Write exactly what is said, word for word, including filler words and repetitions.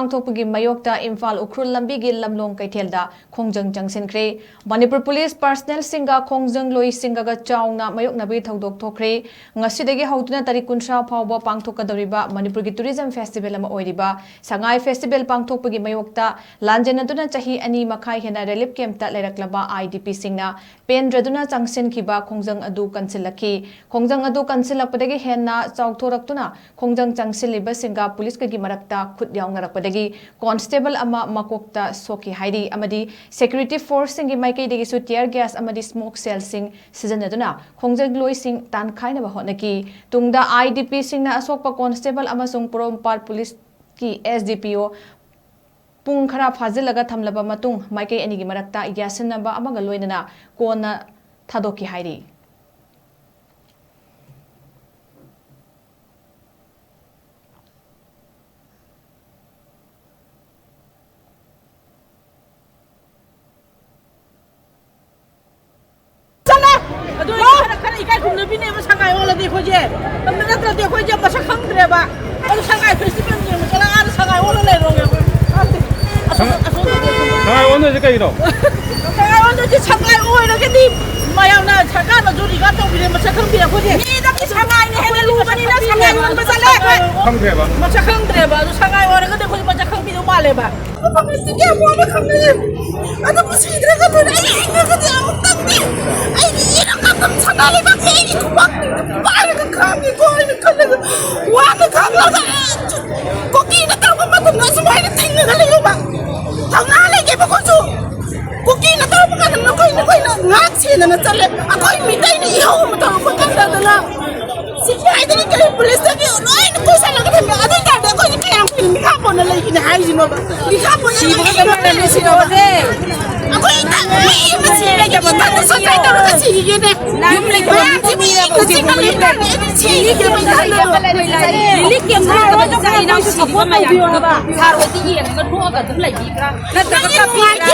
ꯄꯥꯡꯊꯣꯛꯄꯒꯤ ꯃꯥꯌꯣꯛꯇ ꯏꯝꯐꯥꯜ ꯎꯈ꯭ꯔꯨꯜ ꯂꯝꯕꯤꯒꯤ ꯂꯝꯂꯣꯡ ꯀꯩꯊꯦꯜꯗ ꯈꯣꯡꯖꯪ ꯆꯪꯁꯤꯟꯈ꯭ꯔꯦ꯫ ꯃꯅꯤꯄꯨꯔ ꯄꯨꯂꯤꯁ ꯄꯥꯔꯁꯅꯦꯜꯁꯤꯡꯒ ꯈꯣꯡꯖꯪꯂꯣꯏꯁꯤꯡꯒꯒ ꯆꯥꯎꯅ ꯃꯥꯌꯣꯛꯅꯕꯒꯤ ꯊꯧꯗꯣꯛ ꯊꯣꯛꯈ꯭ꯔꯦ꯫ ꯉꯁꯤꯗꯒꯤ ꯍꯧꯗꯨꯅ ꯇꯥꯔꯤꯛ ꯀꯨꯟꯊ꯭ꯔꯥ ꯐꯥꯎꯕ ꯄꯥꯡꯊꯣꯛꯀꯗꯧꯔꯤꯕ ꯃꯅꯤꯄꯨꯔꯒꯤ ꯇꯨꯔꯤꯖꯝ ꯐꯦꯁꯇꯤꯚꯦꯜ ꯑꯃ ꯑꯣꯏꯔꯤꯕ ꯁꯉꯥꯏ ꯐꯦꯁꯇꯤꯚꯦꯜ ꯄꯥꯡꯊꯣꯛꯄꯒꯤ ꯃꯥꯌꯣꯛꯇ ꯂꯥꯟꯖꯦꯟꯅꯗꯨꯅ ꯆꯍꯤ ꯑꯅꯤ ꯃꯈꯥꯏ ꯍꯦꯟꯅ ꯔꯤꯂꯤꯐ ꯀꯦꯝꯞꯇ ꯂꯩꯔꯛꯂꯕ ꯑꯥꯏ ꯗꯤ ꯄꯤꯁꯤꯡꯅ ꯄꯦꯟꯗ꯭ꯔꯗꯨꯅ ꯆꯪꯁꯤꯟꯈꯤꯕ ꯈꯣꯡꯖꯪ ꯑꯗꯨ ꯀꯟꯁꯤꯜꯂꯛꯈꯤ꯫ ꯈꯣꯡꯖꯪ ꯑꯗꯨ ꯀꯟꯁꯤꯜꯂꯛꯄꯗꯒꯤ ꯍꯦꯟꯅ ꯆꯥꯎꯊꯣꯔꯛꯇꯨꯅ ꯈꯣꯡꯖꯪ ꯆꯪꯁꯤꯜꯂꯤꯕꯁꯤꯡꯒ ꯄꯨꯂꯤꯁꯀꯒꯤ ꯃꯔꯛꯇ ꯈꯨꯠ ꯌꯥꯎꯅꯔꯛꯄꯗꯒꯤ ꯀꯣꯟꯁꯇꯦꯕꯜ ꯑꯃ ꯃꯀꯣꯛꯇ ꯁꯣꯛꯈꯤ ꯍꯥꯏꯔꯤ ꯑꯃꯗꯤ ꯁꯦꯀ꯭ꯌꯨꯔꯤꯇꯤ ꯐꯣꯔꯁꯁꯤꯡꯒꯤ ꯃꯥꯏꯀꯩꯗꯒꯤꯁꯨ ꯇꯤꯌꯔ ꯒ꯭ꯌꯥꯁ ꯑꯃꯗꯤ ꯁ꯭ꯃꯣꯛ ꯁꯦꯜꯁꯤꯡ ꯁꯤꯖꯤꯟꯅꯗꯨꯅ ꯈꯣꯡꯖꯪꯂꯣꯏꯁꯤꯡ ꯇꯥꯟꯈꯥꯏꯅꯕ ꯍꯣꯠꯅꯈꯤ꯫ ꯇꯨꯡꯗ ꯑꯥꯏ ꯗꯤ ꯄꯤꯁꯤꯡꯅ ꯑꯁꯣꯛꯄ ꯀꯣꯟꯁꯇꯦꯕꯜ ꯑꯃꯁꯨꯡ ꯄꯣꯔꯣꯝꯄꯥꯠ ꯄꯨꯂꯤꯁꯀꯤ ꯑꯦꯁ ꯗꯤ ꯄꯤ ꯑꯣ ꯄꯨꯡ ꯈꯔ ꯐꯥꯖꯤꯜꯂꯒ ꯊꯝꯂꯕ ꯃꯇꯨꯡ ꯃꯥꯏꯀꯩ ꯑꯅꯤꯒꯤ ꯃꯔꯛꯇ ꯌꯥꯁꯤꯟꯅꯕ ꯑꯃꯒ ꯂꯣꯏꯅꯅ ꯀꯣꯟꯅ ꯊꯥꯗꯣꯛꯈꯤ ꯍꯥꯏꯔꯤ꯫ ꯆꯠꯂꯦ꯫ ꯑꯗꯨ ꯑꯣꯏꯔꯗꯤ ꯈꯔ, ꯈꯔ ꯏꯀꯥꯏ ꯈꯨꯝꯅꯕꯤꯅꯦꯕ ꯁꯉꯥꯏ ꯑꯣꯜꯂꯗꯤ ꯑꯩꯈꯣꯏꯁꯦ꯫ ꯑꯗꯨ ꯅꯠꯇ꯭ꯔꯗꯤ ꯑꯩꯈꯣꯏꯁꯦ ꯃꯁꯛ ꯈꯪꯗ꯭ꯔꯦꯕ꯫ ꯑꯗꯨ ꯁꯉꯥꯏ ꯐꯦꯁꯇꯤꯚꯦꯜ ꯌꯦꯡꯕ ꯆꯠꯂ ꯑꯥꯗ ꯁꯉꯥꯏ ꯑꯣꯜꯂ ꯂꯩꯔꯣꯒꯦꯕ꯫ ꯑꯁꯣꯝ-, ꯑꯁꯣꯝꯗꯗꯤ ꯑꯩꯈꯣꯏ ꯁꯉꯥꯏ ꯑꯣꯟꯗꯣꯏꯁꯦ ꯀꯩꯒꯤꯅꯣ? ꯁꯉꯥꯏ ꯑꯣꯟꯗꯣꯏꯁꯦ ꯁꯉꯥꯏ ꯑꯣꯏꯔꯒꯗꯤ ꯃꯌꯥꯝꯅ ꯁꯔꯀꯥꯔꯅꯁꯨ ꯔꯤꯒꯥꯔꯗ ꯇꯧꯕꯤꯔꯦ, ꯃꯁꯛ ꯈꯪꯕꯤꯔꯦ ꯑꯩꯈꯣꯏꯁꯦ꯫ ꯃꯤꯗꯒꯤ ꯁꯉꯥꯏꯅ ꯍꯦꯟꯅ ꯂꯨꯕꯅꯤꯅ ꯁꯉꯥꯏ ꯑꯣꯟꯕ ꯆꯠꯂꯦ ꯑꯩꯈꯣꯏ꯫ ꯈꯪꯗ꯭ꯔꯦꯕ꯫ ꯃꯁꯛ ꯈꯪꯗ꯭ꯔꯦꯕ꯫ ꯑꯗꯨ ꯁꯉꯥꯏ ꯑꯣꯏꯔꯒꯗꯤ ꯑꯩꯈꯣꯏ ꯃꯁꯛ ꯈꯪꯕꯤꯗꯧ ꯃꯥꯜꯂꯦꯕ꯫ ꯃꯐꯝ ꯑꯁꯤꯒꯤ ꯑꯃꯨꯛ ꯑꯃ ꯈꯪꯅꯩ꯫ ꯑꯗꯨꯕꯨ ꯁꯤꯗ꯭ꯔꯒ ꯂꯣꯏꯔꯦ꯫ ꯑꯩ ꯍꯤꯡꯉꯒꯗꯤ ꯑꯃꯨꯛꯇꯪꯗꯤ ꯑꯩꯒꯤ ꯏꯔꯝ ꯅꯝꯗꯝ ꯁꯅꯥ ꯂꯩꯕꯥꯛꯁꯦ ꯑꯩꯒꯤ ꯈꯨꯕꯥꯛꯅ ꯄꯥꯏꯔꯒ ꯈꯥꯡꯉꯤꯀꯣ ꯍꯥꯏꯅ ꯈꯜꯂꯒ ꯋꯥꯅ ꯈꯥꯡꯂꯒ ꯀꯨꯀꯤꯅ ꯇꯧꯔꯛꯄ ꯃꯇꯝꯗ ꯑꯁꯨꯃꯥꯏꯅ ꯊꯦꯡꯅꯒ ꯂꯩꯌꯣꯕ꯫ ꯊꯧꯅꯥ ꯂꯩꯒꯦꯕ ꯑꯩꯈꯣꯏꯁꯨ꯫ ꯀꯨꯀꯤꯅ ꯇꯧꯔꯛꯄ ꯀꯥꯟꯗ ꯅꯈꯣꯏ ꯅꯈꯣꯏꯅ ꯉꯥꯛ ꯁꯦꯟꯗꯅ ꯆꯠꯂꯦ꯫ ꯑꯩꯈꯣꯏ ꯃꯤꯇꯩꯅ ꯏꯍꯧ ꯑꯃ ꯇꯧꯔꯛꯄ ꯀꯥꯟꯗ ꯁꯤꯐꯥꯏꯗꯒꯤ ꯀꯔꯤ ꯄꯨꯂꯤꯁꯇꯒꯤ ꯂꯣꯏꯅ ꯀꯣꯏꯁꯜꯂꯒ ꯊꯝꯃꯦ꯫ ꯑꯗꯨ ꯑꯣꯏ ꯇꯥꯔꯗꯤ ꯑꯩꯈꯣꯏꯗꯤ ꯀꯌꯥꯝ ꯀꯨꯏꯅ ꯃꯤꯈꯥ ꯄꯣꯟꯅ ꯂꯩꯈꯤꯅꯤ ꯍꯥꯏꯔꯤꯁꯤꯅꯣꯕ? ꯃꯤꯈꯥ ꯄꯣꯟꯅ ꯁꯤꯕꯒ ꯆꯞ ꯃꯥꯟꯅꯅ ꯁꯤꯔꯣꯁꯦ꯫ ꯑꯩꯈꯣꯏ ꯏꯊꯟꯗ ꯃꯤ ꯑꯃ ꯁꯤꯔꯒ ꯏꯊꯟꯗ ꯁꯨꯁꯥꯏꯠ ꯇꯧꯔꯒ ꯁꯤꯈꯤꯒꯦꯅꯦ꯫ ꯌꯨꯝ ꯂꯩꯇꯕ ꯃꯌꯥꯝꯁꯤ ꯃꯤ ꯃꯤ ꯑꯃ ꯁꯤꯕ ꯂꯩꯇꯥꯔꯗꯤ ꯑꯩꯗꯤ ꯁꯤꯈꯤꯒꯦꯕ ꯏꯊꯟꯗ꯫ ꯔꯤꯂꯤꯐ ꯀꯦꯝꯞ ꯂꯩꯇꯕ ꯏꯆꯥ ꯏꯅꯥꯎ ꯁꯤꯔꯤꯕ ꯃꯌꯥꯝꯗꯣ ꯁꯥꯔ ꯍꯣꯏꯗꯤ ꯌꯦꯡꯉꯒ ꯅꯣꯛꯑꯒ ꯑꯗꯨꯝ ꯂꯩꯕꯤꯕ꯭ꯔꯥ? ꯅꯠꯇ꯭ꯔꯒ ꯅꯪꯗꯤ ꯅꯨꯡꯉꯥꯏꯇꯦ